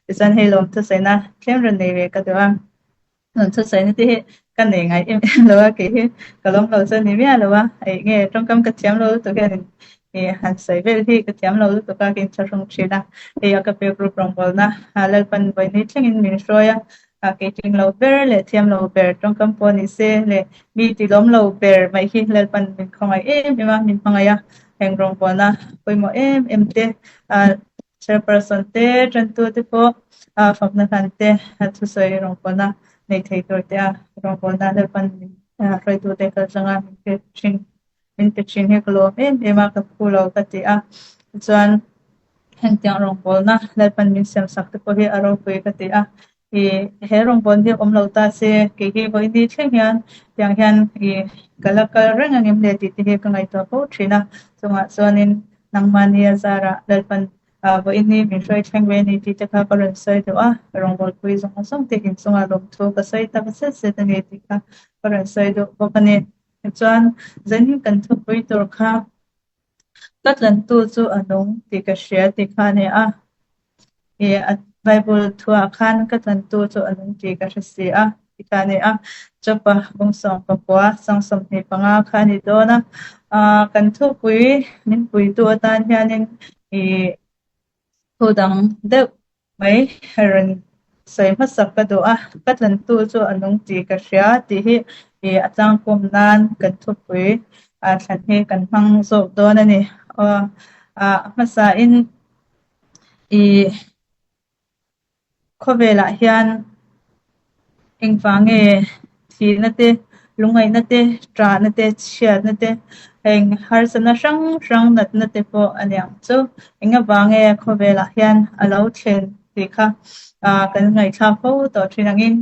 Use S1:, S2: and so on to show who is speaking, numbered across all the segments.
S1: Tichuan hei lawm thusawiina tlem rawn nei ve ka duh a. Lawm thusawiina te hi ka nei ngai em em lo a, kei hi ka lawm lo chu a ni miah lo a. Eng nge tawngkam ka thiam lo lutuk hian in han sawi vel hi ka thiam lo lutuk a, ka inthlahrung thin a. Hei a ka pek rup rawngbawlna Lalpan vawiin thlengin min hruai a, kei tling lo ber leh thiam lo ber tawngkam pawh ni se leh mi ti lawm lo ber mai hi Lalpan min khawngaih em em a, min hmangaih a. Heng rawngbawlna pawimawh em em te Chairperson te, tantu te pawh fakna hlan te, thusawi rawngbawlna nei thei tur te a rawngbawlna Lalpan min hruaitu te kal tlanga min pe thin min pe thin hi ka lawm em em a, ka phu lo ka ti a. Tichuan hengtiang rawngbawlna Lalpan min siam sak te pawh hi a ropui ka ti a. Ih he rawngbawlna hi awm lo ta se kei hi vawiin thleng hian tiang hian ih ka la kal reng ang em le tih te hi ka ngaihtuah fo thin a. Chungah chuanin nangmahni a zarah Lalpan ah vawiin min hruai thleng ve a ni tih te kha ka rawn sawi duh a, rawngbawlpui zawng zawng te inchungah lawmthu ka sawi tak zet zet a ni tih kha ka rawn sawi duh bawk a ni. Tichuan zanin kan thupui tur kha Ka tlantu chu a nung tih ka hria tih kha a ni a. I a Bible thuah khan ka tlantu chu a nung tih ka hre si a tih kha a ni a. Jopa bawngsawm pakua 25 kha a ni dawn a. Kan thupui min puitu atan hianin i thu dang deuh mai rawn sawi hmasak ka duh a, ka tlantu chu a nung tih ka hria tih hi ih a tlangkawm nan kan thupui ah thlan hi kan hmang zawk dawn a ni. Aw ah hmasain ih khawvelah hian Engvang nge thihna te, lungngaihna te, ṭahna te, chhiatna te, heng harsatna hrang hrang natna te pawh a ni ang chu. Engavang nge khawvelah hian a lo thlen tih kha kan ngaihthlak fo tawh ṭhin angin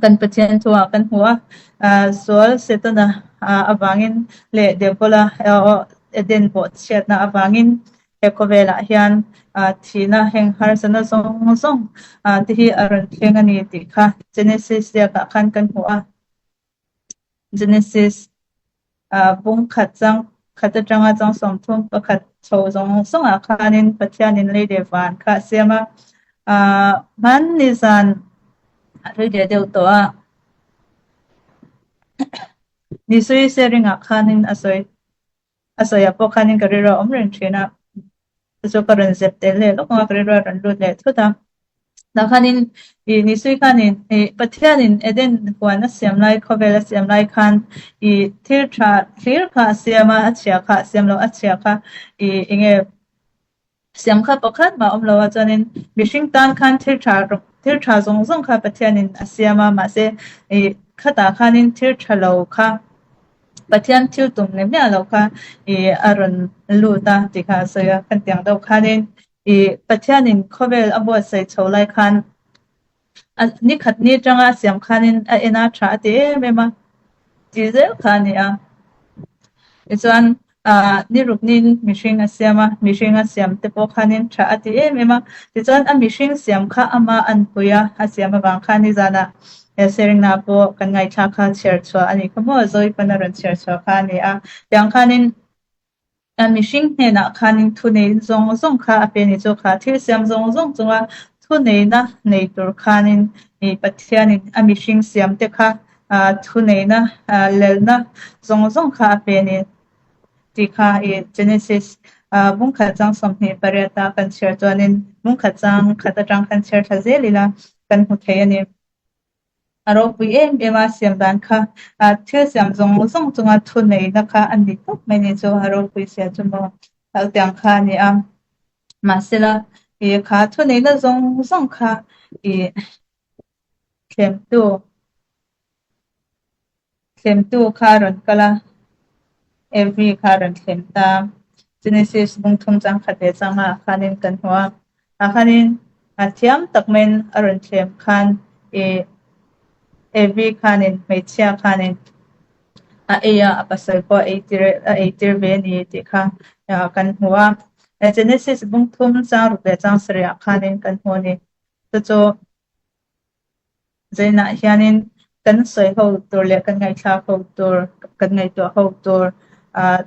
S1: kan Pathian thuah kan hmu a, sual Setana avangin leh Diabola Eden pawh chhiatna avangin He khawvelah hian thihna heng harsatna zawng zawng te hi a rawn thleng a ni tih kha Genesis ziakah khan kan hmu a. Genesis bung khat chang khat atanga chang 31 chho zawng zawngah khanin Pathianin lei leh van kha a siam a. Hmanni zan a rei leh deuh tawh a. Nisui sharing-ah khanin a sawi. A sawiah pawh khanin ka rilru a awm reng thin a, chu chu ka rawn zep tel leh lawk ang a, ka rilru a rawn lut leh thut a. Tah khanin ih Nisui khanin ih Pathianin Eden huan a siam lai, khawvel a siam lai khan ih thil tha thlir kha a siam a, a chhia kha a siam lo, a chhia kha ih eng nge Siam kha pakhat mah awm lo a, chuanin mihring tan khan thil tha thil tha zawng zawng kha Pathianin a siam a, mahse ih khatah khanin thil tha lo kha Pathian thil tum leh miah lo kha ih a rawn lut a tih kha a sawi a, khatiang deuh khanin ih Pathianin khawvel a buatsaih chho lai khan A ni khat ni atanga a siam khanin a en a tha a ti em em a, ti zel kha a ni a. Tichuan ah ni ruk nin mihring a siam a, mihring a siam te pawh khanin tha a ti em em a. Tichuan a mihring siam kha ama anpui a, a siam avang khan nizanah he sharing-na pawh kan ngaihthlak kha chhiar chhuah a nih kha maw, Zoipan a rawn chhiar chhuah kha a ni a. Tiang khanin A mihring hnenah khanin thunei zawng zawng kha a pe ni chu kha thil siam zawng zawng chunga thuneina nei tur khanin ih Pathianin a mihring siamte kha thuneina lelna zawng zawng kha a pe ni tih kha ih Genesis bungkhat chang 28 a kan chhiar chuanin bungkhat chang khat atang khan chhiar thla zel ila kan hmu thei a ni. A ropui em em a siam dan kha thil siam zawng zawng chunga thuneihna kha a ni tawp mai ni chu a ropui sia chu maw hlauhtiang kha a ni a. Mahsela ih kha thuneihna zawng zawng kha ih thlemtu Thlemtu kha a rawn kal a, Evi kha a rawn thlem ta. Genesis bung thum chang khat leh chang ah khanin kan hmu a, ah khanin a thiam tak maiin a rawn thlem khan ih Evi khanin hmeichhia khanin a ei a, a pasal pawh a ei tir a ei tir ve a ni tih kha kan hmu a. Genesis bung thum chang ruk leh chang sarih ah khanin kan hmu a ni. Chu chu Zainah hianin kan sawi ho tur leh kan ngaihthlak ho tur, kan ngaihtuah ho tur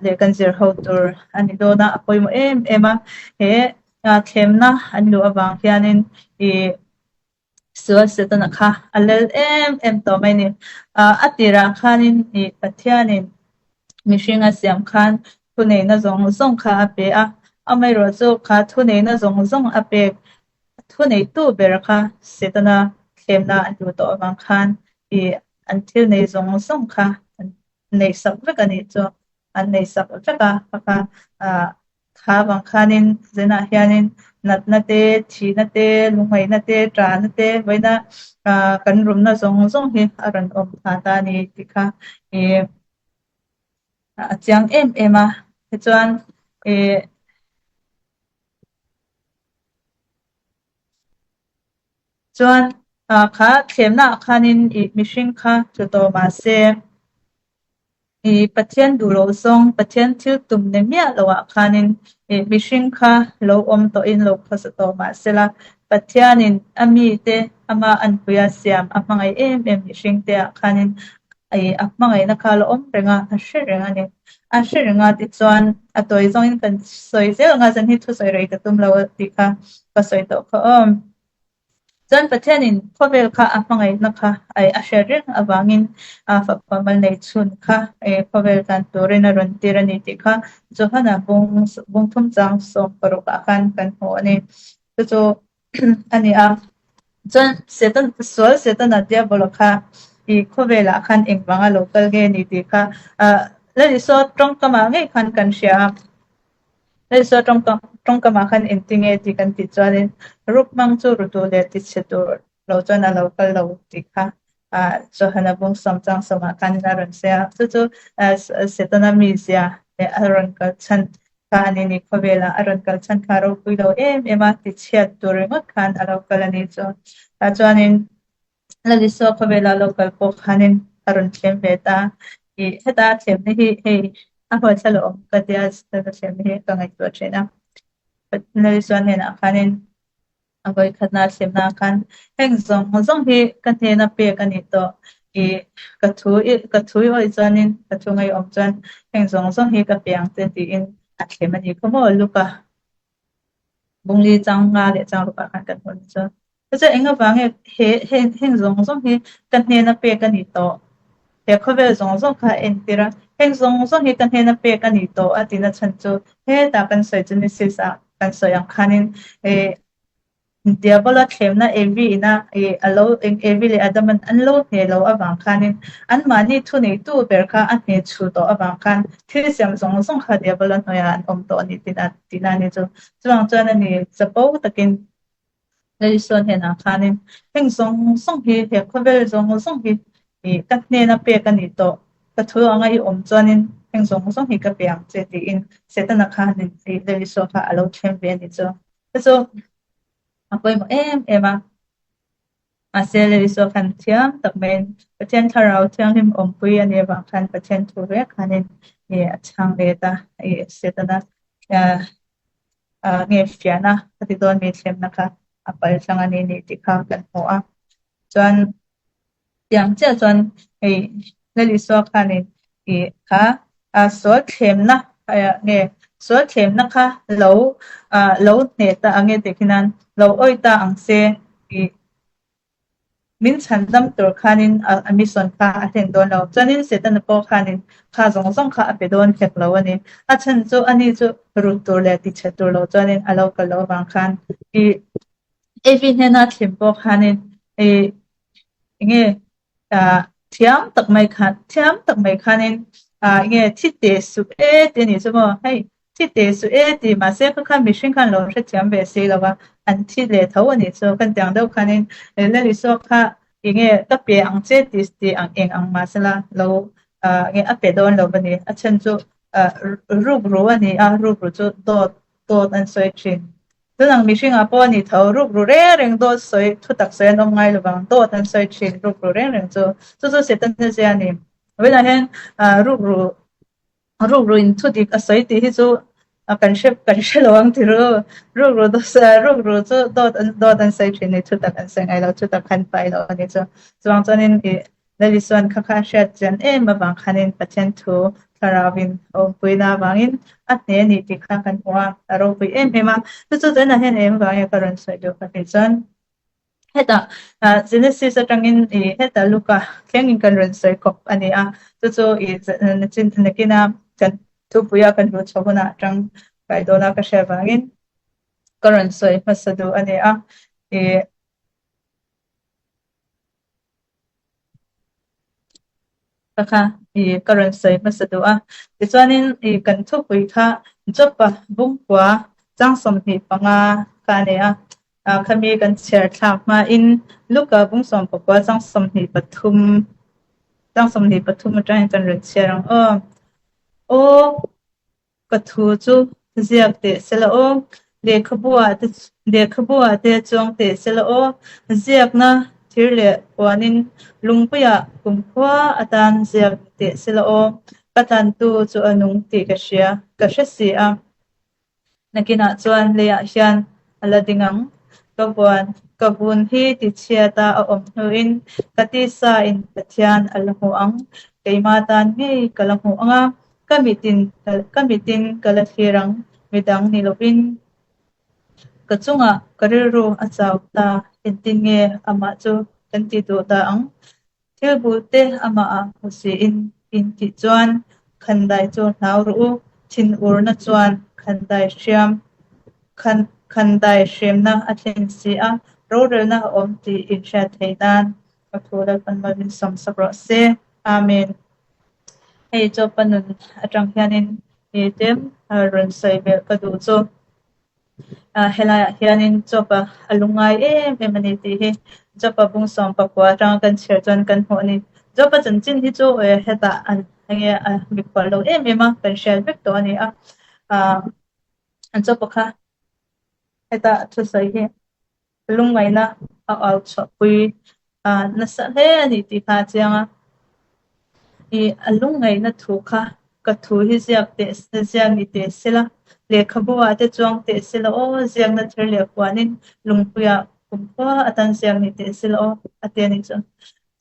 S1: leh kan zir ho tur a ni dawn a, a pawimawh em em a. He Thlemna an luh avang hianin ih sual Setana kha a lal em em tawh mai a ni. A tirah khanin ih Pathianin mihring a siam khan thuneihna zawng zawng kha a pe a, amaherawhchu kha thuneihna zawng zawng a pek thuneihtu ber kha Setana thlemna an luh tawh avang khan ih an thil nei zawng zawng kha an neih sak vek a nih chu an neih sak vek a, kha kha ah Kha vang khanin zenah hianin natna te, thihna te, lungngaihna te, ṭahna te, vawiina kan rumna zawng zawng hi a rawn awm thla ta a ni tih kha ih a chiang em em a. Tichuan ih chuan kha thlemnaah khanin ih mihring kha tlu tawh mah se. I Pathian duh loh zawng, Pathian thil tum ni miah loh ah khanin i mihring kha lo awm tawhin lo khawsa tawh mah sela, Pathianin a mite ama anpuia siam a hmangaih em em mihring te ah khanin i a hmangaihna kha la awm reng a, a hre reng a ni. A hre reng a tichuan a tawi zawngin kan sawi zel ang a, zan hi thusawi rei ka tum lo tih kha ka sawi tawh kha aw. Chuan Pathianin khawvel kha a hmangaihna kha a hriat reng avangin a fapa mal nei chhun kha khawvel tlan turin a rawn tir a ni tih kha Johana bung thum chang 16 ah khan kan hmu a ni. Chu chu a ni a. Chuan Satan, sual Setana Diabolo kha i khawvelah khan engvanga lo kal nge ni tih kha Lal Isua tawngkamah ngei khan kan hria a. Hei saw tawngkamah khan engtinge tih kan tih chuanin ruk hmang chu ru duh leh ti chhe tur lo chuan a lo kal lo tih kha Johana bung sawm chang sawmah khanin a rawn sawi a. Chu chu Setana mizia leh a rawn kal chhan kha a ni ni khawvelah a rawn kal chhan kha ropui lo em em a, ti chhiat tur ringawt khan a lo kal a ni chu. Tah chuanin Lal Isua khawvela lo kal pawh khanin a rawn thlem ve ta. Ih heta a thlemna hi hei a huaithla lo awm ka tia heta thlemna hi ka ngaihtuah thin a. Lal Isua hnenah khanin a vawikhatna a thlemna ah khan heng zawng zawng hi ka hnena pek a nih tawh. Ih ka thu i ka thu i awih chuanin ka thu ngaihawm chuan heng zawng zawng hi ka pe ang che tiin a thlem a nih khaw maw Luka. Bungli chang nga leh chang rukah khan kan hmu chu. Chuan eng avang nge he heng heng zawng zawng hi ka hnena pek a ni tawh. He khawvel zawng zawng kha a entir a, heng zawng zawng hi ka hnena pek a ni tawh a tihna chhan chu hetah kan sawi Genesis ah kan sawi ang khanin eh Diabola thlemna Evi ina ih a lo eng Evi leh Adaman an lo hne lo avang khanin anmahni thuneitu ber kha a hne chhu tawh avang khan thil siam zawng zawng kha Diabola hnuaiah an awm tawh a ni tihna tihna a ni chu. Chuvang chuan a ni chapo takin Lalisua hnenah khanin heng zawng zawng hi he khawvel zawng zawng hi ih ka hnena pek a ni tawh ka thu anga i awm chuanin heng zawng zawng hi ka pe ang che tiin Setana khan ih Lalisua kha a lo thlem ve a ni chu. Chu chu a pawimawh em em a. Mahse Lalisua khan thiam tak maiin Pathian Thlarau Thianghlim awmpui a nih avang khan Pathian thu vek khanin ih a chhang let a, ih Setana nge fiahna ka ti dawn mi thlemna kha a pal tlang a ni nih tih kha kan hmu a. Chuan Tiang chiah chuan hei Lal Isua khanin ih kha sual thlemna nge sual thlemna kha lo lo hneh ta ang e tih khi nan lo awih ta ang se ih min chhan dam tur khanin a mission kha a hlen dawn lo. Chuanin Setana pawh khanin kha zawng zawng kha a pe dawn hlek lo a ni. A chhan chu ani chu rut tur leh tichhe tur lo chuanin a lo kal loh avang khan ih Evi hnena thlim pawh khanin ih enge ah thiam tak mai khan thiam tak mai khanin ah enge thi teh suh e tih a nih chu maw hei thi teh suh e tih mahse kha khan mihring khan lo hrethiam ve si lo va an thi leh tho a nih chu kan tiang deuh khanin Lal Isua kha enge ka pe ang che tih tih ang eng ang mahsela lo ah enge a pe dawn lo a ni a chhan chu ah rukru a ni a rukru chu dawt dawt an sawi thin. Tunang mihringah pawh a ni tho, rukru reng reng dawt sawi, thutak sawi an awm ngai lovang, dawt an sawi thin rukru reng reng chu. Chu chu Setana zia a ni. Vawiinah hian rukru, rukru in thudik a sawi tih hi chu kan hre, kan hre lo ang ti ru. Rukru rukru chu dawt an dawt an sawi thin ni, thutak an sawi ngai lo, thutak khan pai lo a ni chu. Chuvang chuanin ih Lali chuan kha kha a hriat chian em avang khanin Pathian thu. Thlarauvin a awmpuina avangin a hneh a ni tih kha kan hmu a, a ropui em em a. Chu chu tunah hian eng vangin ka rawn sawi duh ka tih chuan hetah Genesis atangin ih hetah Luka thlengin kan rawn sawi kawp a ni a, chu chu ih nakina kan thupuia kan hmuh chhoh hunah atang kai dawna ka hriat vangin ka rawn sawi hmasa duh a ni a. Ih. Ka kha ih ka rawn sawi hmasa duh a, tichuanin ih kan thupui kha Joppa bungkua chang 25 kha a ni a, ah khami kan chhiar thlak hmain Luka bung 19 chang 23 chang 23 atangin kan rawn chhiar ang aw. Aw. Ka thu chu ziak teh se la aw, lehkhabu-ah te lehkhabu-ah te chuang teh se la aw, ziakna thir leh puanin lungpuiah kumkhua atan ziak ni teh se la aw, ka tlantu chu a nung tih ka hria, ka hre si a. Nakinah chuan leiah hian a la ding ang. Ka vuan, ka vun hi tichhiata a awm hnuin ka tisa in Pathian a la hmu ang, keimah tan ngei ka la hmu ang a, Ka mitin ka mitin ka la thlir ang, midang ni lovin ka chungah ka rilru a chau ta, engtin nge amah chu kan ti duh ta ang? Thil bul te amah ah hmu siin in tih chuan khandai chu hlau rawh u, thinurna chuan khandai hriam khan khandai hriamna a thlen si a, rorelna a awm tih inhriat theih nan ka thu Lalpan malmin sawmsak rawh se. Amen. Hei Joppa nun atang hianin i tlem rawn sawi belh ka duh chu. Helaiah hianin Joppa a lungngai em em a ni tih hi Joppa bung 19 atanga kan chhiar chuan kan hmuh a ni. Joppa chanchin hi chu hetah an enge a mikhual lo em em a, kan hriat vek tawh a ni a. Joppa kha heta thusawi hi lungngaihna a au chhuahpui nasa hle a ni tih kha a chiang a. Ih a lungngaihna thu kha ka thu hi ziak teh ziak ni teh se la, lehkhabu ah te chuang teh se la aw, ziakna thir leh huanin lungpuiah kumkhua atan ziak ni teh se la aw a ti a nih chu.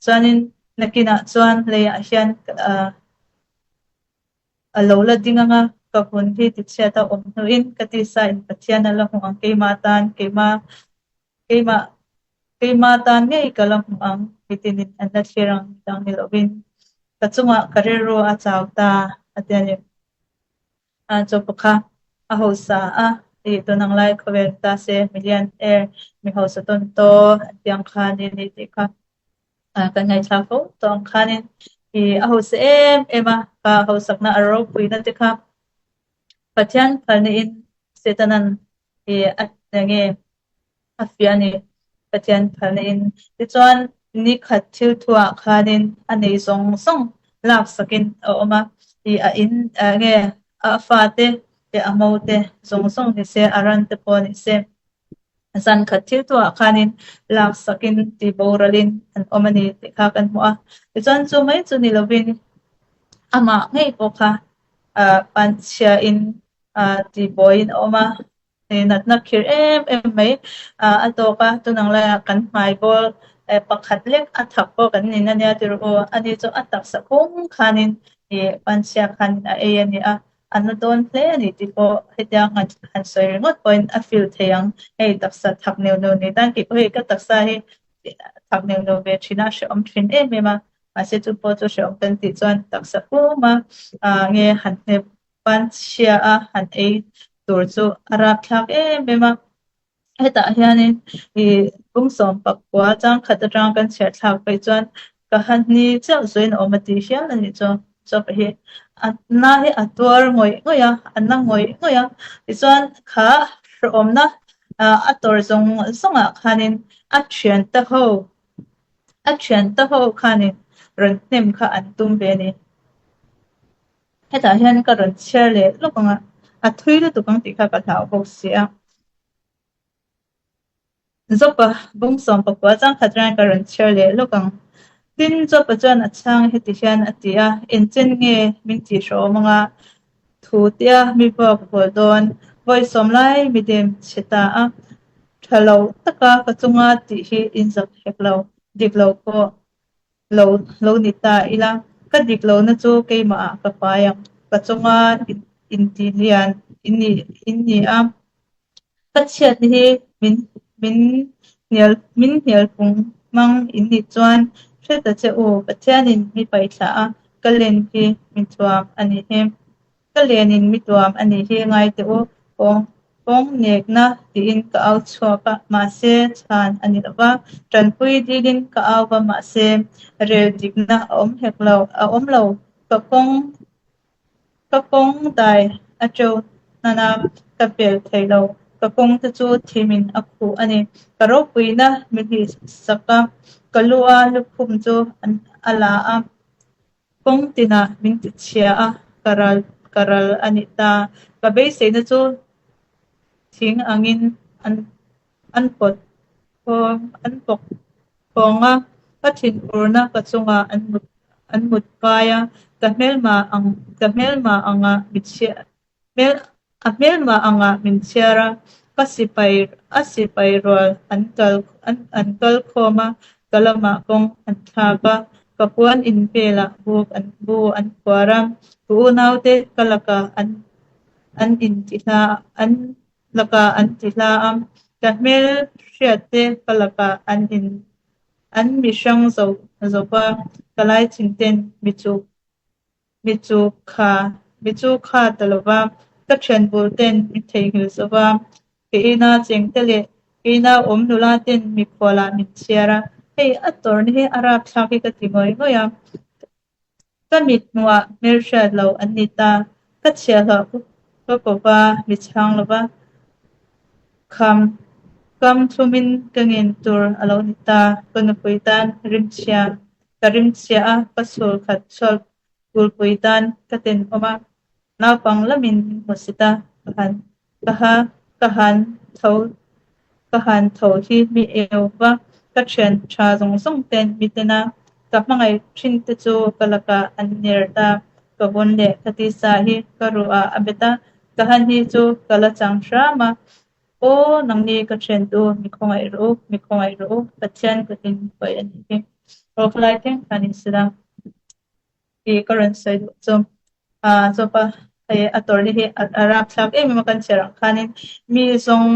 S1: Chuanin nakinah chuan leiah hian ah A lo la ding ang a, ka vun hi tichhiat a awm hnuin ka tisa in Pathian a la hmu ang, keimah tan, keimah, keimah, keimah tan ngei ka la hmu ang, mitinin an la thlir ang dang ni lovin ka chungah ka rilru a chau ta a ti a ni. A chawpa kha a hausa a, tih tun ang lai khawvel ta se million air mi hausa tawn taw an ti ang kha ni ni tih kha. Kan ngaihthlak fo tawh ang khanin ih a hausa em em a, ka hausakna a ropuina te kha Pathian phalna-in Setanan ih a enge a fiah a ni Pathian phalna-in. Tichuan ni khat thil thuah khanin a nei zawng zawng laksakin a awm a, ih a in enge a fate leh a mo te zawng zawng ni se a ran te pawh ni se. Zan khat thil tuah khanin laksakin ti boralin an awm a ni tih kha kan hmu a. Tichuan chu mai chu ni lovin amah ngei pawh kha ah panchhiain ah tibuaiin a awm a, natna khirh em em mai ah a tawk a. Tunang laiah kan hmai bawl pakhat lek a thak pawh kan nin a nia ti rawh u. Ani chu a taksa phung khanin ih panchhia khanin a ei a ni a. A na dawn hle a ni tih pawh hetiang han han sawi ringawt pawhin a feel thei ang. Hei taksa thak neuh neuh ni tan tih pawh hei ka taksa hi thak neuh neuh ve thin a, hrehawm thin em em a. Mahse chu pawh chu hrehawm kan tih chuan taksa pum a ah nge han hnep pan chhia a han ei tur chu a rapthlak em em a. Hetah hianin ih pum 19 chang khat atanga kan chhiar thlak phei chuan ka han ni chiah zuiin a awm a tih hial a nih chu. Chawp hi a na hi a tuar ngawih ngawih a, a na ngawih ngawih a. Tichuan kha hrehawmna a tawr zawng zawngah khanin a thiante ho a thiante ho khanin rawn hnem kha an tum ve a ni. Hetah hian ka rawn chhiar leh lawk ang a, a thui lutuk ang tih kha ka hlau bawk si a. Joppa bung 19 chang khat ran ka rawn chhiar leh lawk ang. Tin, Joppa chuan a chhang heti hian a ti a, Engchen nge min tih hrehawm anga thu tia mi vuak vawl dawn? Vawi sawm lai mi dem chhe ta a, tha lo taka ka chunga tih hi inzak hek lo, dik lo pawh lo lo ni ta ila, ka dik lohna chu keimahah ka fai ang. Ka chunga intilian in ni a, ka chhiatna hi min min hnial min hnial pung hmang in nih chuan hre ta che u, Pathianin mi paihthlah a, ka len hi mi thuam a nih hi. Ka lenin mi tuam a nih hi ngai teh u, pawng pawng nekna tiin ka au chhuak a, mahse chhan a ni lo va, tanpui dilin ka au va mahse rel dikna a awm hek lo, a awm lo, ka kawng ka kawng dai a teuh hnan a, ka pel thei lo, ka kawng te chu thimin a khuh a ni, ka ropuina mi hlih sak a, ka lu a lukhum chu a la a. Kawng tinah min ti chhia a, ka ral ka ral a ni ta. Ka beiseina chu thing angin an an pawt khawm an pawk khawng a, ka thinurna ka chungah an mut an mut kai a, ka hmelma ang ka hmelma angah mi chhia Hmel a hmelmah angah min chhiar a, ka sipai a sipai rual an kal an kal khawm a, ka lamah kawng an thlak a, ka puan in velah buk an bu an khuar a, ka unaute ka lakah an an inti hla an lakah an ti hla a, ka hmel hriatte ka lakah an in an mi hrang zo zo va, ka laichin ten mi chu Mi chu kha, mi chu kha ta lo va, ka thian bul ten mi theihnghilh zo va, ka ina cheng te leh ka ina awm nula ten mikhualah min chhiar a, hei a tawrna hi a rapthlak hi ka ti ngawih ngawih a, ka mit hmuhah hmelhriat lo an ni ta, ka chhiahhlawh ka ko va, mi chhang lo va, kham kam thlumin ka ngen tur a lo ni ta, ka nupui tan rimchhia Ka rimchhia a, ka chhul khat chhuak kulpui tan ka tenawm a, naupang lamin min hmu sit a, ka han ka ha ka han tho ka han tho hi mi eu va, ka thian tha zawng zawng ten mi ten a, ka hmangaih thin te chu ka lakah an ner ta, ka vun leh ka tisa hi ka ruh ah a bet a, ka han hi chu ka la chang hram a, Aw, nangni ka thiantu, mi khawngaih rawh u, mi khawngaih rawh u, Pathian ka tin pawi a nih hi. Aw khalai thleng khan in sila i ka rawn sawi duh chu. Ah, chawpa hei a tawrhna hi a rapthlak em em a kan chhiar ang khanin mi zawng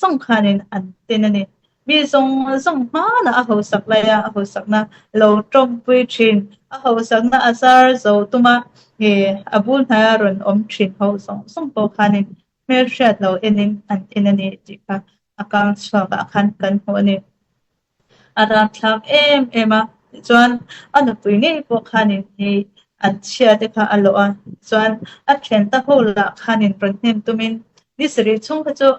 S1: zawng khanin an ten a ni. Mi zawng zawng hmanah a hausak lai a, a hausakna lo tawmpui thin, a hausakna a zar zo tuma nge a bul hnaia rawn awm thin ho zawng zawng pawh khanin Hmelhriat lo enin an en a ni tih kha a kang chhuakah khan kan hmu a ni. A rapthlak em em a, tichuan a nupui ngei pawh khanin hei an chhia te kha a lawh a, chuan a thianta ho lah khanin rawn hnem tumin ni sarih chhung kha chu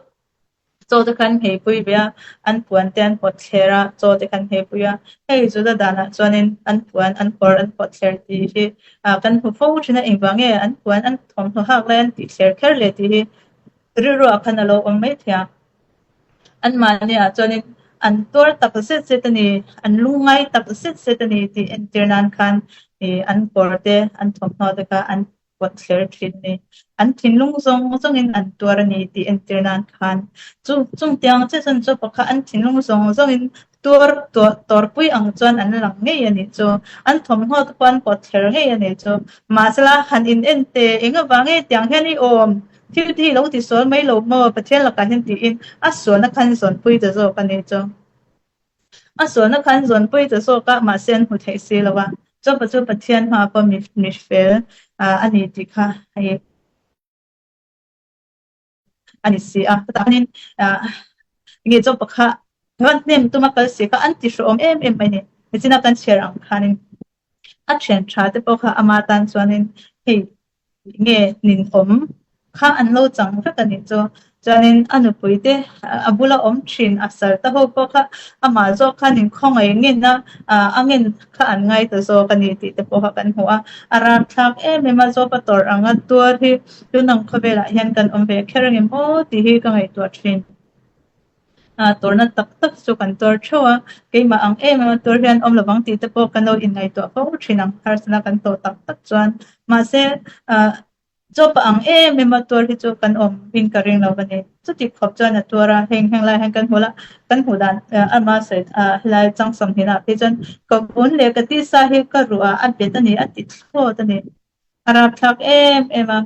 S1: chaw te khan hmeipui ve a, an puan te an pawt thler a, chaw te khan hmeipui a, hei Juda danah chuanin an puan an kawr an pawt thler tih hi Ah, kan hmu fo thin a, engvang nge an puan an thawmhnaw hak lai an tih thler kher le tih hi rilruah khan a lo awm mai thei a. Anmahni ah chuanin an tuar tak zet zet a ni, an lungngai tak zet zet a ni tih entir nan khan ih an kawr te, an thawmhnaw te kha an pawt thler thin a ni. An thinlung zawng zawngin an tuar a ni tih entir nan khan chu chung tiang che chuan chu pakhat an thinlung zawng zawngin Tuar tawrpui ang chuan an lang ngei a nih chu. An thawmhnaw te pawh an pawt thler ngei a nih chu. Mahsela, han in en teh, eng avang nge tiang hian i awm? Thil te hi lo ti sual mai lo maw? Pathian lakah hian tiin a sualna khan zawnpui ta zawk a nih chu. A sualna khan zawnpui ta zawk a, mahse an hmu theih si lo a. Chupa chu Pathian hmaah pawh mi fel a ni tih kha hei. a ni si a. Chutah khanin nge chaw pakhat rawn hnem tuma kal si kha an ti hrawm em em mai ni. Nichina kan chhiar ang khanin a thian tha te pawh kha ama tan chuanin hei nge ninawm kha an lo chang vek a nih chu. Chuanin a nupui te a bula awm thin a sal ta ho pawh kha amah zawk khan inkhawngaih ngen a, a ngen kha an ngai ta zawk a ni tih te pawh kha kan hmu a. A rapthlak em em a, zawpa tawrh anga tuar hi tun ang khawvelah hian kan awm ve kher ang em aw tih hi ka ngaihtuah thin. Tawrhna tak tak chu kan tuar theuh a, keimah ang em em a tuar hian awm lovang tih te pawh kan lo inngaihtuah fo thin ang harsatna kan tawh tak tak chuan. Mahse, Chawpa ang em em a tuar hi chu kan awm in ka ring lo a ni. Chuti khawp chuan a tuar a, heng heng lai hian kan hmu la, kan hmuh dan ama sawi helai chang sawmhnihna ah phei chuan ka vun leh ka tisa hi ka ruh ah a bet a ni a ti thlawt a ni. A rapthlak em em a.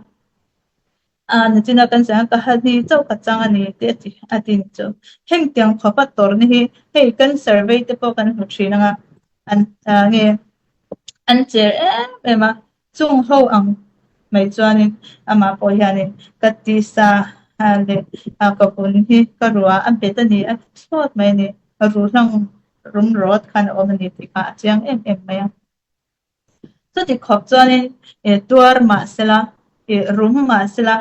S1: A nichin a kan sawi ang ka ha ni chauh ka chang a ni tih a ti a ti ni chu. Heng tiang khawp a tawrhna hi hei cancer vei te pawh kan hmu thin ang a, an nge an cher em em a, chung ho ang mai chuanin amah pawh hianin ka tisa leh ka vun hi ka ruah a bet a ni a ti thlawt mai a ni. Ruhlang rum rawt khan a awm a ni tih kha a chiang em em mai a. Chuti khawp chuanin ih tuar mah sela, ih rum mah sela,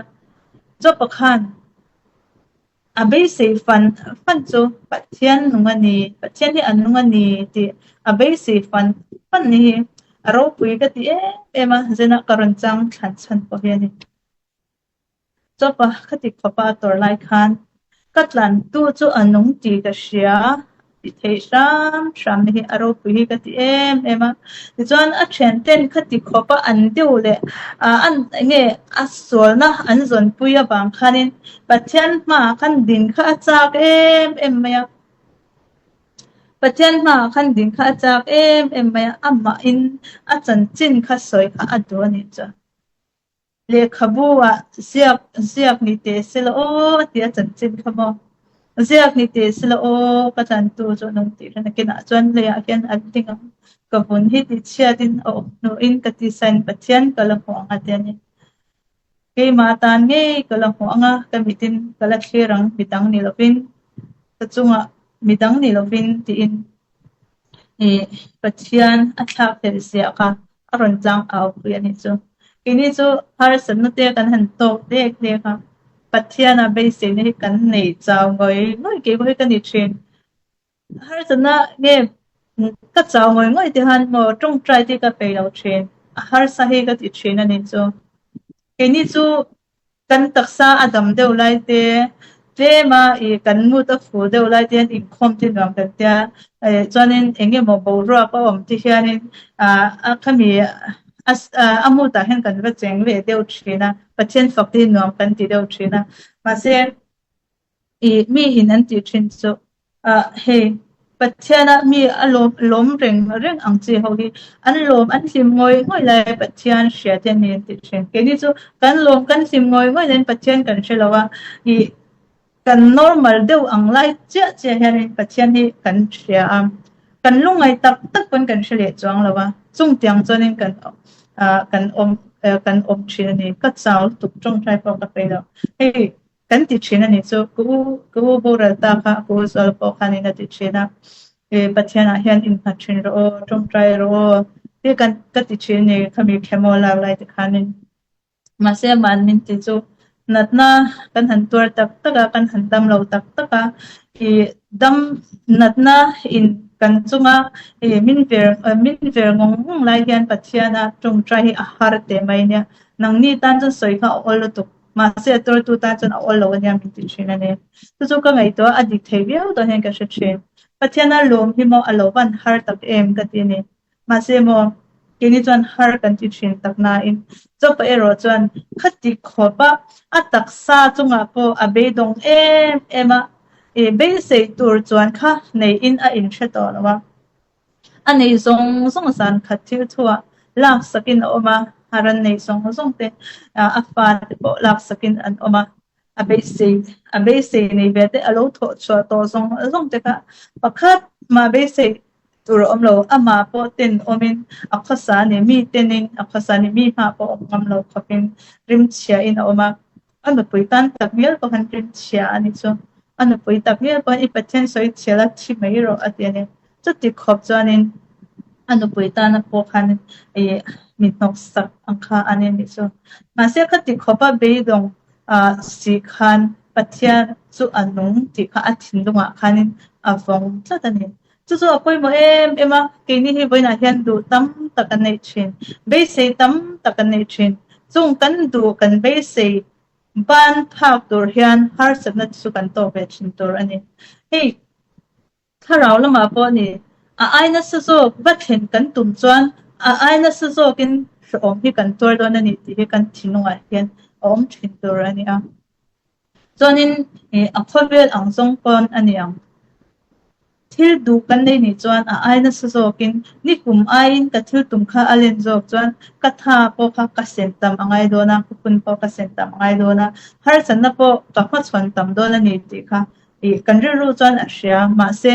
S1: Jopa khan a beisei fan fan chu Pathian nung a ni, Pathian hi a nung a ni tih a beisei fan fan ni hi a ropui ka ti em em a, zenah ka rawn chang thlan chhan pawh hi a ni. Chawpa khati khawpa a tawrh lai khan ka tlantu chu a nung tih ka hria tih theih hram hram na hi a ropui hi ka ti em em a. Tichuan a thianten khati khawpa an deuh leh ah an enge a sualna an zawnpui avang khanin Pathian hmaah khan din kha a chak em em mai a. Pathian hmaah khan din kha a chak em em mai a, amahin a chanchin kha sawi kha a duh a nih chuan. Lehkhabu ah ziak ziak ni teh se la aw a ti a chanchin kha maw. Ziak ni teh se la aw ka tlantu chu an awm tih hran a kinah chuan leiah hian an ding ang. Ka vun hi tihchhiatin a awm hnuin ka tisain Pathian ka la hmu ang a ti a ni. Keimah tan ngei ka la hmu ang a, ka mitin ka la thlir ang midang ni lovin ka chungah midang ni lovin tiin Ih Pathian a thlak tel ziah kha a rawn tlang au pui a nih chu. Keini chu harsatna te kan han tawk dek dek a, Pathiana beiseina hi kan nei chau ngawih ngawih kei pawh hi ka ni thin. Harsatna nge ka chau ngawih ngawih te khan maw tawngtai te ka peih lo thin, a harsa hi ka ti thin a nih chu. Keini chu Kan taksa a dam deuh lai te, tlema ih kan mood a fuh deuh lai te hian inkhawm te nuam kan tia. Eh chuanin eng emaw boruak a awm te hianin ah a khami a a mood ah hian kan va cheng leh deuh thin a, Pathian fak te hi nuam kan ti deuh thin a. Mahse Ih mi in an tih thin chu ah hei Pathiana mi a lawm lawm reng reng ang chi ho hi an lawm an hlim ngawih ngawih lai Pathian hria te an ni an tih thin. Keini chu kan lawm kan hlim ngawih ngawih laiin Pathian kan hre lo a, ih kan normal deuh ang lai chiah chiah hianin Pathian hi kan hria a, kan lungngaih tak tak pawn kan hre leh chuang lo a, chung tiang chuanin kan ah kan awm kan awm thin a ni. Ka chau lutuk tawngtai pawh ka peih lo. Hei Kan ti thin a nih chu, ka u ka u boral ta kha ka u zual pawh khanin a ti thin a, e Pathianah hian innghat thin rawh aw, tawngtai rawh aw tih kan ka ti thin a ni khami khemaw lak lai te khanin. Mahse amah min ti chu natna kan han tuar tak tak a, kan han dam lo tak tak a, i dam natna in kan chunga i min ver min ver ngawng ngawng lai hian Pathiana tawngtai hi a har teh mai nia, nangni tan chuan sawi kha a awl lutuk. Mahse a tuartu tan chuan a awl lo ania min ti thin a ni. Chu chu ka ngaihtuah a dik thei viau dawn hian ka hre thin. Pathiana lawm hi maw a lo van har tak em ka ti a ni. Mahse maw keini chuan har kan ti thin tak nain Chawpa erawh chuan khati khawp a a taksa chungah pawh a beidawng em em a, ih beisei tur chuan kha neihin a inhre tawh lo a. A nei zawng zawng zan khat thil thuah laksakin a awm a, a ran nei zawng zawng te a fate pawh laksakin an awm a, a beisei a beisei nei ve te a lo thawh chhuah tawh zawng zawng te kha pakhat mah beisei tur a awm lo, amah pawh ten awmin a khawsa a ni, mi tenin a khawsa a ni, mi hmah pawh awm ngam lo khawpin rimchhiahin a awm a. A nupui tan tak ngial pawh khan rinchhia a ni chu. A nupui tak ngial pawh i Pathian sawi chhial a thi mai rawh a ti a ni. Chuti khawp chuanin a nupui tana pawh khan ih mi hnawksak ang kha a ni nih chu. Mahse khati khawpa beidawng ah si khan Pathian chu a nung tih kha a thinlungah khanin a vawng tlat a ni. Chu chu a pawimawh em em a, keini hi vawiinah hian duh tam tak kan neih thin, beisei tam tak kan neih thin. Chung kan duh kan beisei ban phak tur hian harsatna chu kan tawk ve thin tur a ni. Hei thlarau lamah pawh a ni, a ai nasa zawk va thlen kan tum chuan a ai nasa zawkin hrehawm hi kan tuar dawn a ni tih hi kan thinlungah hian a awm thin tur a ni a. Chuanin a khawvel ang zawng pawn a ni ang. Thil duh kan nei nih chuan a ai nasa zawkin ni kum aiin ka thil tum kha a len zawk chuan ka tha pawh kha ka sen tam a ngai dawn a, ka hun pawh ka sen tam a ngai dawn a, harsatna pawh ka hmachhawn tam dawn a ni tih kha ih kan rilru chuan a hria. Mahse,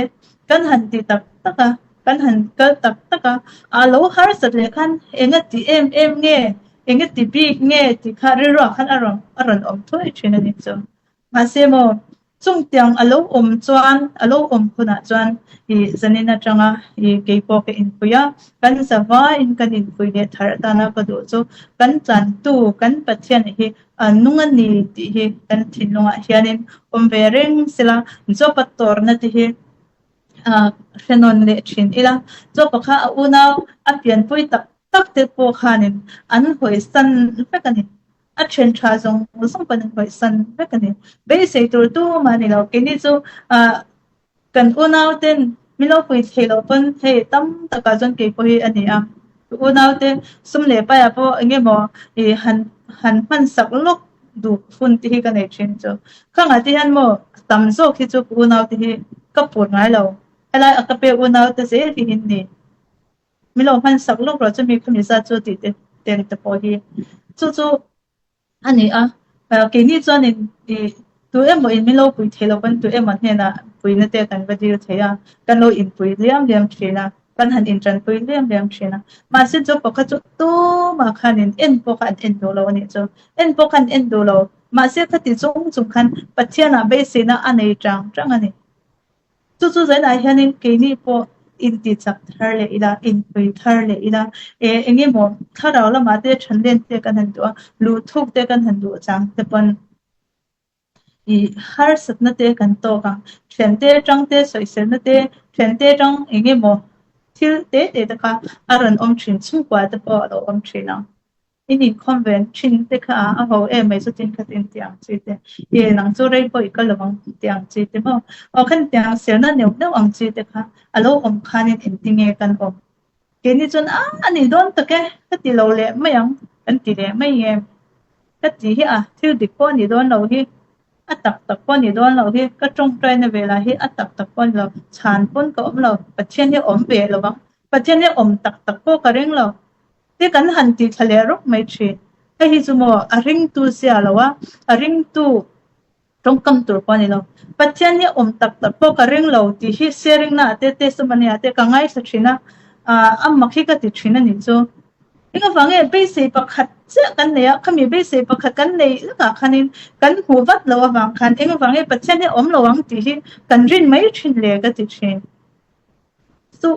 S1: kan han ti tak tak a, kan han kal tak tak a, a lo harsat leh khan enga ti em em nge, enga ti bik nge tih kha rilruah khan a rawn a rawn awm thuai thin a ni chu. Mahse maw, chungtiang a lo awm chuan, a lo awm hunah chuan i zanin atanga i kei pawh ka inpui a, kan zavaiin kan inpui leh thar atana ka duh chu kan tlantu, kan Pathian hi a nung a ni tih hi kan thinlungah hianin awm ve reng sela, Job-a tawrhna te hi hre nawn leh thin ila. Job-a kha a unau a pianpui tak tak te pawh khanin an hawisan vek a ni. A then tha zawng zawng pawn an hawisan vek a ni. Beisei tur tumah a ni lo. Keini chu kan unau ten min lo pui thei loh pawn hei tam takah chuan kei pawh hi a ni a. Unau te sum leh paiah pawh eng emaw ih han han hman sak lawk duh hun te hi ka nei thin chu. Khangah te hian maw tam zawk hi chu ka unau te hi ka put ngai lo. Helai a ka pek unau te zel hi in ni. Min lo hman sak lawk rawh chumi khami zat chu tih te ten te pawh hi chu chu a ni a. Keini chuanin ih tu emaw in min lo pui thei lo pawn tu emaw hnenah puina te kan va dil thei a, kan lo inpui liam liam thin a, kan han intanpui liam liam thin a. Mahse chu pakhat chu tumah khanin en pawh kha an en duh lo a nih chu. En pawh kha an en duh lo. Mahse khati chung chung khan Pathianah beiseina a nei chang chang a ni. Chu chu zainah hianin keini pawh intichak thar leh ila, inpui thar leh ila, e eng emaw thlarau lamah te thanlen te kan han duh a, luhthuk te kan han duh chang te pawn i harsatna te kan tawk ang. Thiante atang te sawiselna te, thiante atang eng emaw thil te te te kha a rawn awm thin, chhungkua te pawh a lo awm thin ang. In inkhawm ve thin te kha a ho em mai chutin khatin tih ang chi te, e nang chu rei pawh i kal lo ang tih ang chi te maw? Aw khan tiang selna neuh neuh ang chi te kha a lo awm khanin engtinge kan awm? Keini chuan a a ni dawn tak e, ka ti lo leh mai ang kan ti leh mai em? Ka ti hi a, thil dik pawh a ni dawn lo hi, a tak tak pawh a ni dawn lo hi, ka tawngtaina velah hi a tak tak pawh a ni lo, chhan pawn ka awm lo, Pathian hi a awm ve lo ang, Pathian hi a awm tak tak pawh ka ring lo. Te kan han tih thla leh rawk mai thin. Hei hi chu maw a ringtu zia lo a, a ringtu tawngkam tur pawh a ni lo. Pathian hi awm tak tak pawh ka ring lo tih hi sharing na ah te testimony ah te ka ngaithla thin a, ah a mak hi ka ti thin a nih chu. Eng avang nge beisei pakhat chiah kan nei a, khami beisei pakhat kan nei lakah khanin kan hmuh vat loh avang khan eng avang nge Pathian hi awm lo ang tih hi kan rin mai thin le ka ti thin. Chu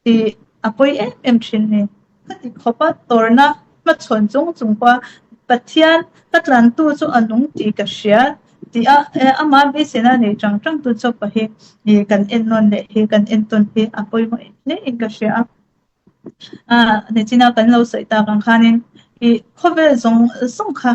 S1: tih a pawi em em thin ni. Ka ti khawp a, tawrhna hmachhawn chung chung pawha Pathian ka tlantu chu a nung tih ka hria tih a, amah beiseina nei chang chang tu chawp hi kan ennawn leh hi kan entawn hi a pawimawh hle in ka hria a. Nichina kan lo sawi tak ang khanin ih khawvel zawng zawng kha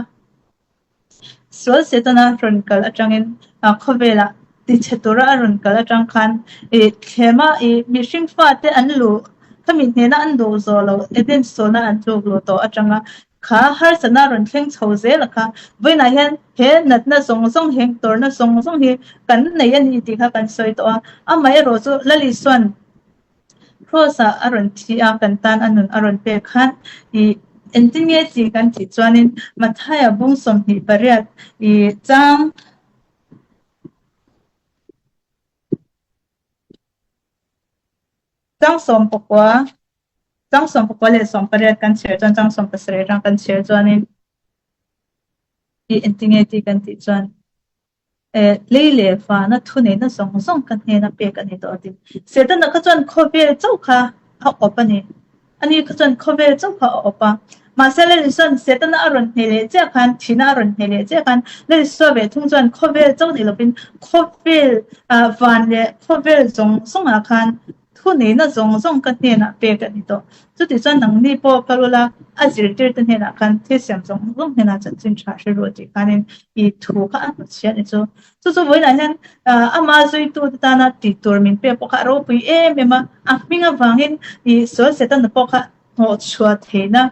S1: Sual Setana rawn kal atangin khawvelah tichhe tura a rawn kal atang khan ih thlema ih mihring fate an luh khami hnena an duh zawh loh Eden sawna an tluk luh tawh atanga kha harsatna rawn thleng chho zel a kha. Vawiinah hian he natna zawng zawng he tawrhna zawng zawng hi kan nei a ni tih kha kan sawi tawh a. Amaherawh chu Lalisuan Cross-ah a rawn thi a, kan tan a nun a rawn pek khan ih engtin nge tih kan tih chuanin Mathaia bung 28 ih chang chang 19 chang 19 leh 18 kan chhiar chuan chang 17 atang kan chhiar chuanin ih engtin nge tih kan tih chuan Lei leh vana thuneihna zawng zawng ka hnena pek a ni tawh a ti. Setana kha chuan khawvel chauh kha a awp a ni. Ani kha chuan khawvel chauh kha a awp a. Mahse Lali chuan Setana a rawn hneh leh chiah khan, thihna a rawn hneh leh chiah khan Lali Sua ve thung chuan khawvel chauh ni lovin khawvel van leh khawvel zawng zawngah khan Thuneihna zawng zawng ka hnenah pek a ni tawh. Chuti chuan nangni pawh kal ula, a zirtirte hnenah khan thil siam zawng zawng hnenah chanchin tha hre ru tih khanin i thu kha a hmuchhia a ni chu. Chu chu vawiinah hian ama zuitute tana tih tur min pek pawh kha a ropui em em a, a hming avangin i sual Setana pawh kha hnawhchhuah theihna,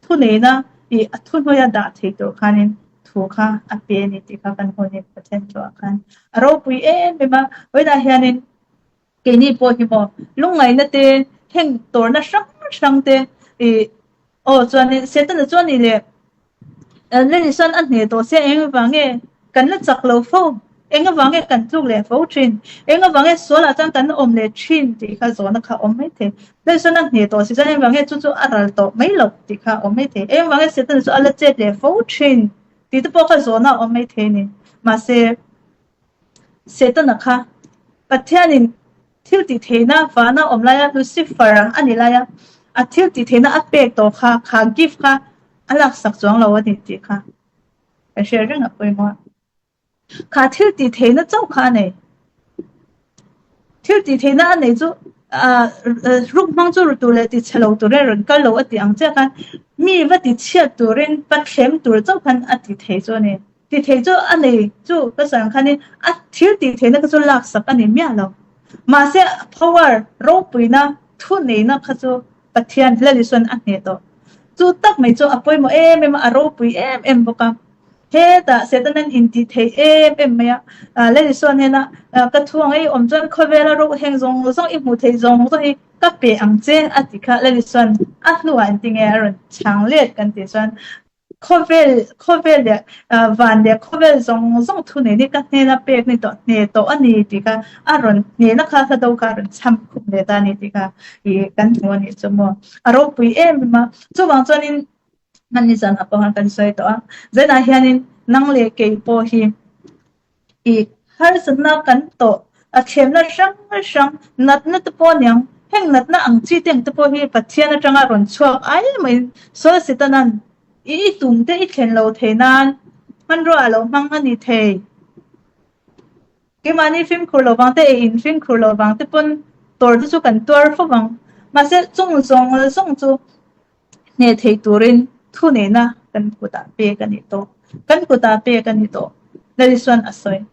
S1: thuneihna i a thuhnuaia dah thei tur khanin thu kha a pe a ni tih kha kan hmu a ni Pathian thuah khan. A ropui em em a, vawiinah hianin. Keini pawh hi maw lungngaihna te, heng tawrhna hrang hrang te ih aw chuanin Setana chuan nih leh Leli chuan a hneh tawh sia eng avang nge kan la chak lo fo, eng avang nge kan tluk leh fo thin, eng avang nge sualah chuan kan awm leh thin tih kha zawhna kha a awm mai thei. Leli chuan a hneh tawh si chuan eng avang nge chu chu a ral tawh mai loh tih kha a awm mai thei. Eng avang nge Setana chu a la chet leh fo thin tih te pawh kha zawhna a awm mai thei a ni. Mahse. Setana kha Pathianin thil tih theihna vana awm laia Lucifer a ni laia a thil tih theihna a pek tawh kha, kha gift kha a laksak chuang lo a ni tih kha kan hriat reng a pawimawh a. Kha thil tih theihna chauh kha a nei. Thil tih theihna a nei chu ruk hmang chu ru tur leh ti chhe lo turin a rawn kal lo a tih ang chiah khan mi va ti chhiat turin va thlem tur chauh khan a ti thei chu a ni. Ti thei chu a nei chu ka sawi ang khanin a thil tih theihna kha chu laksak a ni miah lo. Mahse power ropuina thuneihna kha chu Pathian Hlalisuan a hneh tawh. Chu tak mai chu a pawimawh em em a, a ropui em em bawk a. Hetah Setanan intih theih em em mai a, Hlalisuan hnena ka thu ang ei awm chuan khawvela ro heng zawng zawng i hmuh theih zawng zawng hi ka pe ang che a ti kha Hlalisuan a hnuah engtinge a rawn chhang let kan tih chuan Khawvel, khawvel leh van leh khawvel zawng zawng thu nei ni ka hnena pek ni tawh, hne tawh a ni tih kha a rawn hnehna kha hla do kha a rawn chham khum leh ta a ni tih kha ih kan hmu a nih chu maw. A ropui em em a, chuvang chuanin hmanni zanah pawh khan kan sawi tawh a, zainah hianin nang leh kei pawh hi I harsatna kan tawh a thlemna hrang hrang natna te pawh aniang, heng natna ang chi te ang te pawh hi Pathian atanga rawn chhuak ai maiin Saul Setanan i i tum te i thlen lo thei nan hmanrua a lo hmang a ni thei. Keimahni fimkhur lo vang te, ei in fimkhur lo vang te pawn tawr te chu kan tuar fo vang. Mahse chung zawng zawng chu Hneh thei turin thuneihna kan kutah pek a ni tawh. Kan kutah pek a ni tawh. Lallisuan a sawi.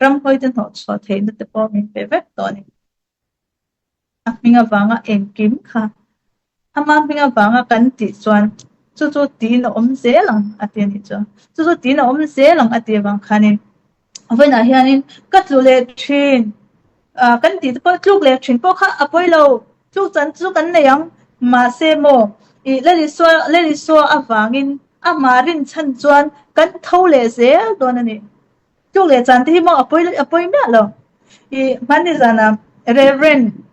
S1: Ramhuaite hnawhchhuah theihna te pawh min pe vek tawh a ni. A hming avanga engkim kha ama hming avanga kan tih chuan chu chu tiin a awm zel ang a ti a nih chu. Chu chu tiin a awm zel ang a tih avang khanin vawiinah hianin ka tlu leh thin kan tih te pawh tluk leh thin pawh kha a pawi lo. Chu chan chu kan nei ang, mahse maw, i Lalisua, Lalisua avangin amah rinchhan chuan kan tho leh zel dawn a ni. Tluk leh chan te hi maw a pawi a pawi miah lo. I hmanni zanah Reverend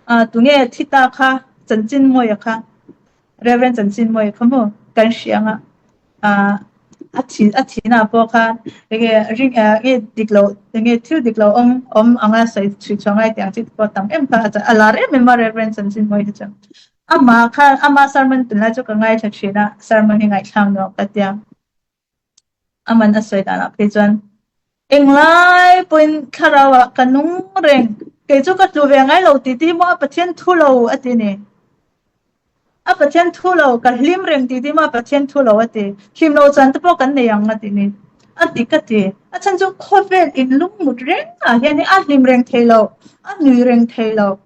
S1: ah tunge thi ta kha Chanchinmawia kha, Reverend Chanchinmawia kha maw kan hria ang a, ah a thi a thihna pawh khan enge ring nge dik loh enge thil dik loh awm awm anga sawi chhui chhuah ngai tih ang chi te pawh tam em kha a lar em em a Reverend Chanchinmawii hi chuan amah khan ama sermon tunlai chu ka ngaithla thin a sermon hi ngaihthlak nuam ka tia aman a sawi danah phei chuan Englai pawhin thlarau ah ka nung reng, kei chu ka tlu ve ngai lo tih tih maw a Pathian thu lo a ti ni. A Pathian thu lo, ka hlim reng tih tih maw a Pathian thu lo a ti. Hlim lo chuan te pawh kan nei ang a ti ni. A ti ka ti. A chhan chu khawvel in lungmut reng ah hian a hlim reng thei lo, a nui reng thei lo.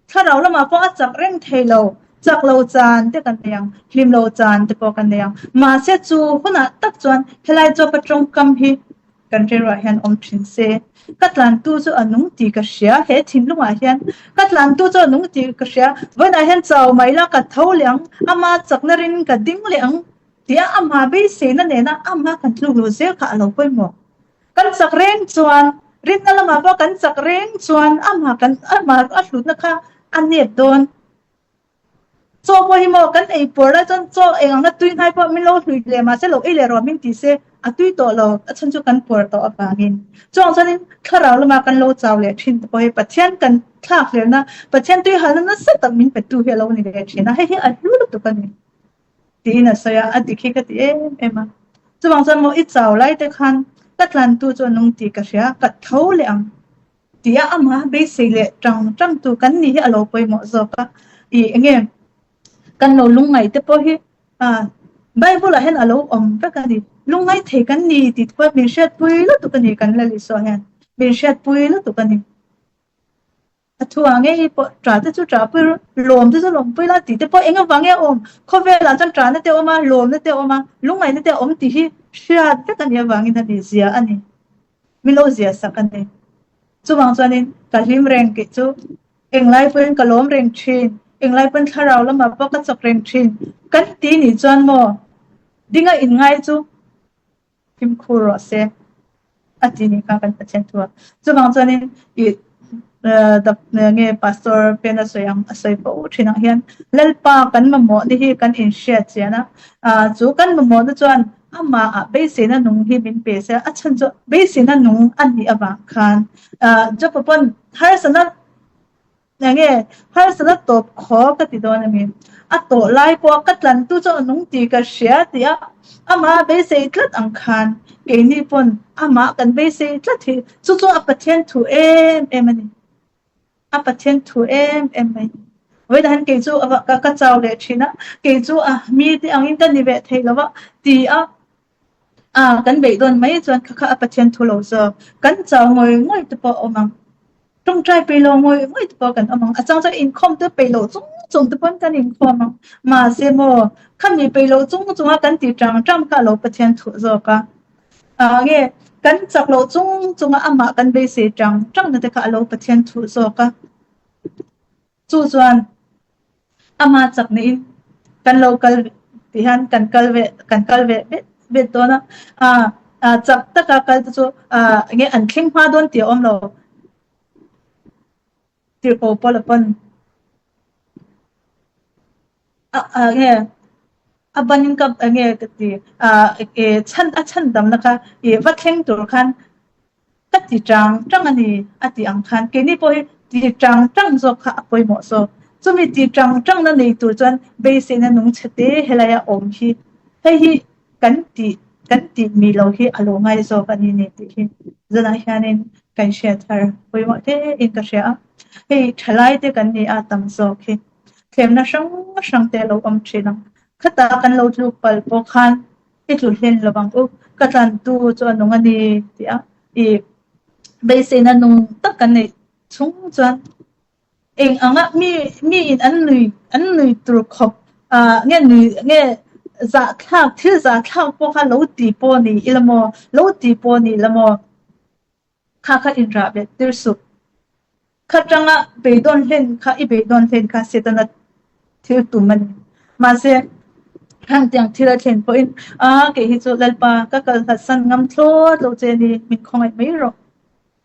S1: Thlarau lamah pawh a chak reng thei lo, chak lo chan te kan nei ang, hlim lo chan te pawh kan nei ang. Mahse chu hunah tak chuan helai chawpa tawngkam hi kan rilruah hian awm thin se. Ka tlantu chu a nung tih ka hria, he thinlungah hian ka tlantu chu a nung tih ka hria, vawiinah hian chau mai la ka tho leh ang, ama chakna rin ka ding leh ang tia amah beiseina nena amah kan tluk luh zel kha a lo pawimawh. Kan chak reng chuan, rinna lamah pawh kan chak reng chuan amah kan amah a hlutna kha a nep dawn. Chaw pawh hi maw kan ei pawr lai chuan chaw eng anga tui hnai pawh min lo hlui leh mahse lo ei leh rawh min ti se a tui tawh lo a chhan chu kan pawr tawh avangin. Chuang chuanin thlarau lama kan lo chau leh thin te pawh hi Pathian kan thlak hlelna, Pathian tui halna nasa tak min pe tu hi a lo ni leh thin a, hei hi a hlu lutuk a ni. Tiin a sawi a, a dik hi ka ti em em a. Chuvang chuan maw i chau lai te khan ka tlantu chu a nung tih ka hria, ka tho leh ang tia amah beisei leh tang tang tu kan nih hi a lo pawimawh zawk a. Ih enge kan lo lungngaih te pawh hi ah Bible ah hian a lo awm vek a ni. Lungngaih thei kan ni tih te pawh min hriatpui lutuk a ni kan Lalisua hian min hriatpui lutuk a ni. A thu ah ngei pawh ṭah te chu ṭah pui lawm te chu lawm pui la tih te pawh eng avang nge a awm? Khawvelah chuan ṭahna te a awm a, lawmna te a awm a, lungngaihna te a awm tih hi hriat vek a nih avangin a ni zia a ni. Min lo zia sak a ni. Chuvang chuanin ka hlim reng tih chu englai pawhin ka lawm reng thin, englai pawn thlarau lamah pawh ka chak reng thin kan ti nih chuan maw dinga inngai chu fimkhur rawh se a ti nih kha kan Pathian thu a. Chuvang chuanin ih nge Pastor Pena sawi ang a sawi fo thin ang hian Lalpa kan mamawhna hi kan inhriat chian a, chu kan mamawhna chuan amah beiseina nung hi min pe se a chhan chu beiseina nung a nih avang khan Jopa pawn harsatna Enge harsatna tawp khaw ka ti dawn a mi? A tawh lai pawh ka tlantu chu a nung tih ka hria tih a, amah a beisei tlat ang khan keini pawn amah kan beisei tlat hi chu chu a Pathian thu em em a ni. A Pathian thu em em mai. Vawiin han kei chu ka chau leh thin a, kei chu a mi te angin ka ni ve thei lo va ti a, a kan beih dawn mai chuan kha kha a Pathian thu lo zawk. Kan chau ngawih ngawih te pawh a awm ang. Tawngtai peih lo ngawih ngawih te pawh kan awm ang. A chang chuan inkhawm te peih loh chung chung te pawn kan inkhawm ang. Mahse maw, khami peih loh chung chunga kan tih tang tang kha a lo Pathian thuh zawk a. Ah nge, kan chak loh chung chunga amah kan beisei tang tang na te kha a lo Pathian thuh zawk a. Chu chuan ama chak niin kan lo kal tih hian kan kal ve kan kal ve vet vet dawn a, ah ah chak taka kal te chu ah enge an thleng hma dawn tih a awm lo. Tirhkoh Paula pawn a ah nge a banin ka enge ka ti ah chhan a chhan damna kha ih va thleng tur khan Ka ti chang chang a ni a tih ang khan keini pawh hi ti chang chang zawk kha a pawimawh zawk. Chumi ti chang changna nei tur chuan beiseina nung chhe te helaia awm hi hei hi kan tih kan tih mi lo hi a lo ngai zawk a ni ni tih hi zanah hianin kan hriat thar pawimawh hle in ka hria a. Hei thalai te kan ni a tam zawk hi thlemna hrang hrang te a lo awm thin ang. Khata kan lo tluk palh pawh khan I tlu hlen lo ang u, ka tlantu chu a nung a ni tih a i beiseina nung tak kan neih chhung chuan eng anga mi miin an nui an nui tur khawp ah nge nui nge zahthlak thil zahthlak pawh kha lo ti pawh ni ila maw lo ti pawh ni ila maw kha kha inrah bet tir suh. Kha tanga beidawn hlen kha i beidawn hlen kha Setana thil tum a ni. Mahse, hengtiang thil a thlen pawhin, A, kei hi chu Lalpa, ka kal hlatsan ngam thlawt lo che ni, min khawngaih mai rawh,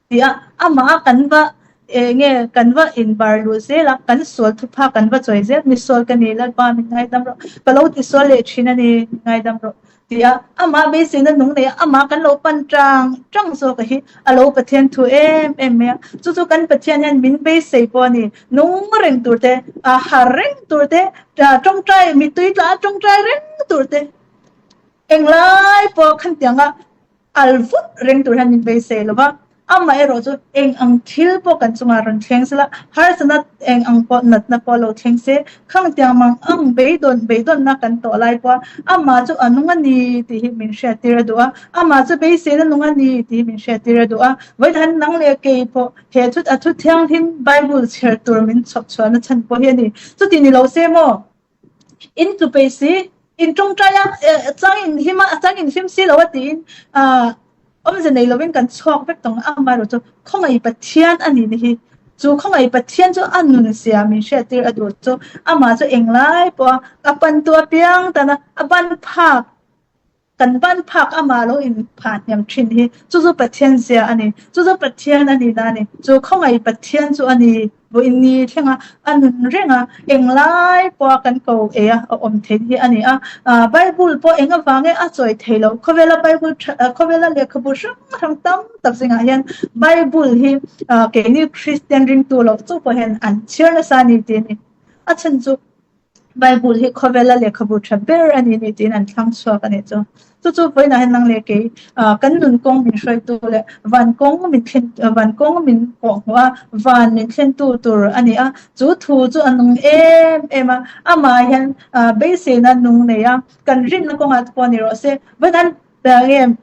S1: ti a, amah kan va eng nge kan va inbar luh zel a, kan sual thupha kan va chawi zel, misual ka ni, Lalpa min ngaidam rawh, ka lo tisual leh thin a ni, min ngaidam rawh. Ti a, amah beiseina nung nei a, amah kan lo pan tang tang zawk a hi a lo Pathian thu em em mai a. Chu chu kan Pathian hian min beisei pawh a ni. Nung reng tur te, a har reng tur te, tawngtai mittui tla a tawngtai reng tur te, englai pawh khantiang a al vut reng tur hian min beisei lo va. Amaherawh chu eng ang thil pawh kan chungah rawn thleng se la, harsatna eng ang pawh natna pawh lo thleng se, khangtiang mang ang beidawn beidawnna kan tawh lai pawha amah chu a nung a ni tih hi min hriattir a duh a, amah chu beiseina nung a ni tih hi min hriattir a duh a. Vawikhat nang leh kei pawh he thu a thu thianghlim Bible chhiar tur min chhawp chhuahna chhan pawh hi a ni. Chuti ni lo se maw? In tlu peih si, in tawngtai a, chang in hlim a, a chang in hlim si lo a tiin awmze nei lovin kan chhuak vek tawng a, amaherawh chu khawngaih Pathian a nih na hi. Chu khawngaih Pathian chu a nun zia min hriattir a duh chu amah chu englai pawha a pantu apiang tana a ban phak Kan ban phak amah lo in phah hniam thin hi chu chu Pathian zia a ni. Chu chu Pathian a nihna a ni. Chu khawngaih Pathian chu a ni. Vawiin ni thlenga a nun reng a, englai pawha kan ko ei a, a awm theih hi a ni a. Bible pawh eng avang nge a chawi thei loh? Khawvela Bible tha, khawvela lehkhabu hrang hrang tam tak zingah hian Bible hi keini Kristian ringtu loh chu pawh hian an chhiar nasa a ni tih a ni. A chhan chu Bible hi khawvela lehkhabu tha ber a ni ni tiin an thlang chhuak a nih chu. Chu chu vawiinah hian nang leh kei kan nun kawng min hruaitu leh van kawng min thlen van kawng min kawhhmuh a, van min thlentu tur a ni a. Chu thu chu a nung em em a, amah hian beiseina nung nei a, kan rinna kawngah te pawh ni rawh se. Vawiinah hian nge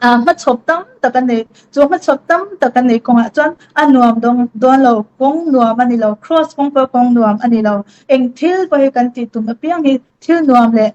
S1: Hmachhawp tam tak a nei. Chu hmachhawp tam tak a nei kawngah chuan a nuam dawn lo, kawng nuam a ni lo, cross kawng pawh kawng nuam a ni lo. Eng thil pawh hi kan tih tum apiang hi thil nuam leh.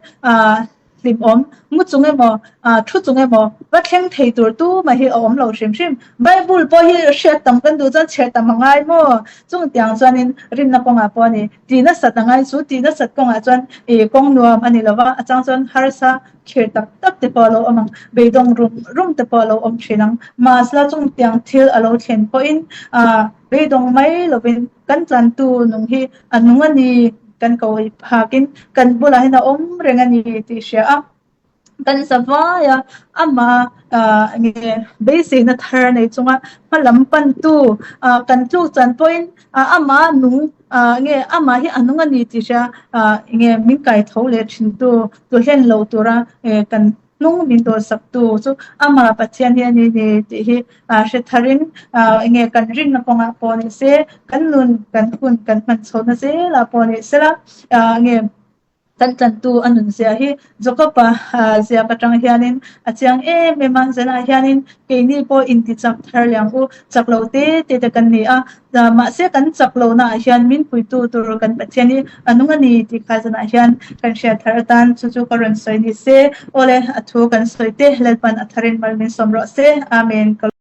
S1: hlimawm mu chung emaw, thu chung emaw va thleng thei tur tumah hi a awm lo hrim hrim. Bible pawh hi hriat tam kan duh chuan chhiar tam a ngai maw? Chung tiang chuanin rinna kawngah pawh a ni. Tih nasat a ngai chu tih nasat kawngah chuan ih kawng nuam a ni lo va, a chang chuan harsa khir tak tak te pawh a lo awm ang, beidawng rum rum te pawh a lo awm thin ang. Mahsela chung tiang thil a lo thlen pawhin ah beidawng mai lovin kan tlantu nung hi a nung a ni kan ko phakin kan bulah hian a awm reng a ni tih hria a. Kan za vai a, amah nge beiseina thar nei chunga hma lam pantu kan tluk chan pawhin amah nung nge amah hi a nung a ni tih hria nge min kai tho leh thintu tu hlen lo tura kan hnung min dawlsaktu chu amah Pathian hi a ni ni tih hi hre tharin nge kan rinna kawngah pawh ni se kan nun kan hun kan hman chhohna zelah pawh ni sela nge Kan tlantu a nun zia hi Jacob-a ziak atang hianin a chiang em em a, zanah hianin keini pawh intichak thar liang u, chak lo te te te kan ni a, mahse kan chak lohnaah hian min puitu tur kan Pathian hi a nung a ni tih kha zanah hian kan hriat thar atan chu chu ka rawn sawi ni se. Awle, a thu kan sawi te Lalpan a tharin mal min sawm rawh se. Amen. Ka.